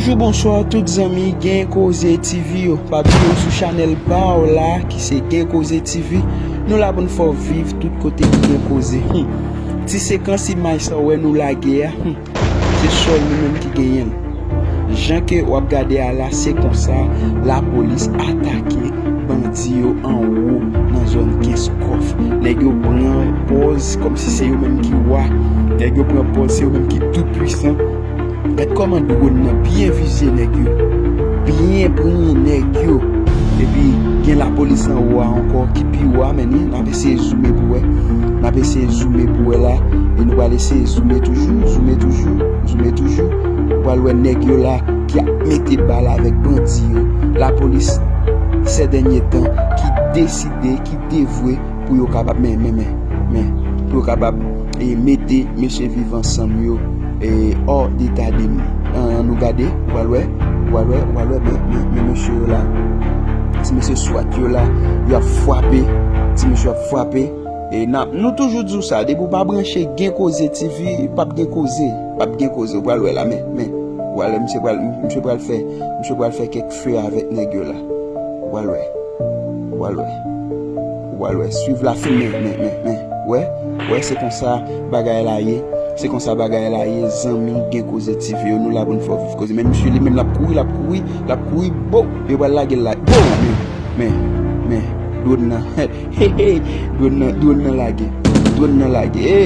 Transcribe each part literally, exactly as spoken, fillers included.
Bonjou, bonswa tout zanmi Gen Koze T V yo. Pa bliye w sou chanèl pa w la ki se Gen Koze T V. Nou la pou n fè w viv tout kote ki gen koze. Hmm. Ti sekans imaj sa w wè nou lage a. Hmm. Se sèl nou menm ki genyen l. Jan ke w ap gade a la, se konsa lapolis atake bandi yo anwo nan zòn Kenskòf. Nèg yo pran pòz kòmsi se yo menm ki wa. Nèg yo pran pòz se yo menm ki tou pwisan. Gad kòman dwòn nan byen vize nèg yo. Byen pran nèg yo. Epi gen lapolis anwo a ankò ki pi wo a, men ni, n ap eseye zoume pou wè. N ap eseye zoume pou wè la. E nou pral eseye zoume toujou, zoume toujou, zoume toujou. Ou pral wè nèg yo la ki ap mete bal avèk bandi yo. Lapolis, sè dènye tan, ki deside, ki devwe pou yo kapab, men, men, men, men, pou yo kapab, e, mete mesye Viv Ansanm yo, e, hors d'état de nuire. An, an nou gade, ou pral wè, ou pral wè, ou pral wè, men, men, men mesye yo la. Ti mesye swat yo la, y ap frape, ti mesye ap frape. E n ap, nou toujou di w sa, depi w pa branche Gen Koze T V, p ap gen koze, p ap gen koze, ou pral wè la, men, men, ou pral wè, misye pral, misye pral fè, misye pral fè kèk fe avèk nèg yo la. Ou pral wè. Ou pral wè. Ou pral wè. Swiv la fimen, men, men, men. Wè, wè, se konsa bagay la ye. Se konsa bagay la ye, zanmi Gen Koze T V yo, nou la pou n fè w viv koze. Men misye li menm l ap kouri, l ap kouri, l ap kouri, bo, yo pral lage l la. Bo, men, men, men, dwòn nan, he, he, dwòn nan, dwòn nan lage. Dwòn nan lage. E,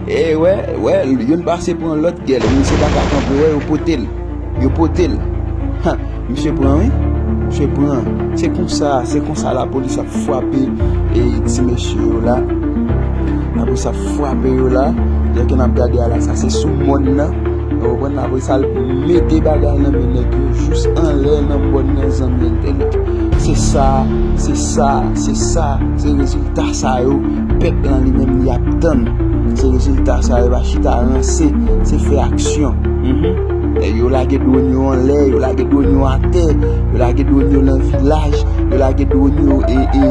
e, wè, wè, youn pase pran lòt, gèl, misye pa ka kanpe, wè, yo pote l. Yo pote l. Ha, misye pran, wi. Misye pran. Se konsa, se konsa lapolis ap frape e ti mesye yo la. Lapolis ap frape yo la. Jan ke n ap gade a la, sa se sou mòn nan. Ou konprann? Lapolis al mete bagay nan men nèg yo jis anlè nan mòn nan, zanmi entènèt. Se sa, se sa, se sa, se rezilta sa yo pèp lan li menm li ap tann. Se rezilta sa yo pa chita ranse, se fè aksyon. Mhm. Nèg yo lage dwòn yo anlè, yo lage dwòn yo atè, yo lage dwòn yo nan vilaj, yo lage dwòn yo, e, e,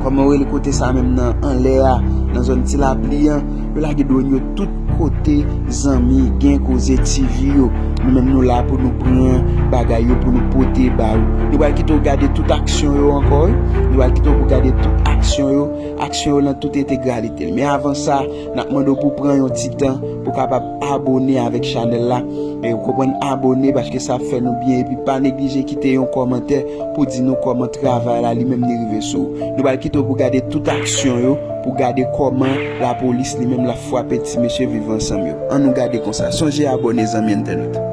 kòman yo rele kote sa menm nan anlè a, nan zòn Ti Lapli an, yo lage dwòn yo tout kote, zanmi Gen Koze T V yo. Nou menm nou la pou nou pran bagay yo, pou nou pote ba ou. Nou pral kite w gade tout aksyon yo ankò, wi. Nou pral kite w pou gade tout aksyon yo, aksyon yo nan tout entegralite l. Men avan sa, n ap mande w pou pran yon ti tan pou kapab abòne avèk chanèl la. E ou konprann, abòne paske sa ap fè nou byen. Epi pa neglije kite yon kòmantè pou di nou kòman travay la li menm li rive sou ou. Nou pral kite w pou gade tout aksyon yo, pou gade kòman lapolis li menm l ap frape ti mesye Viv Ansanm yo. An nou gade konsa. Sonje abòne, zanmi entènèt.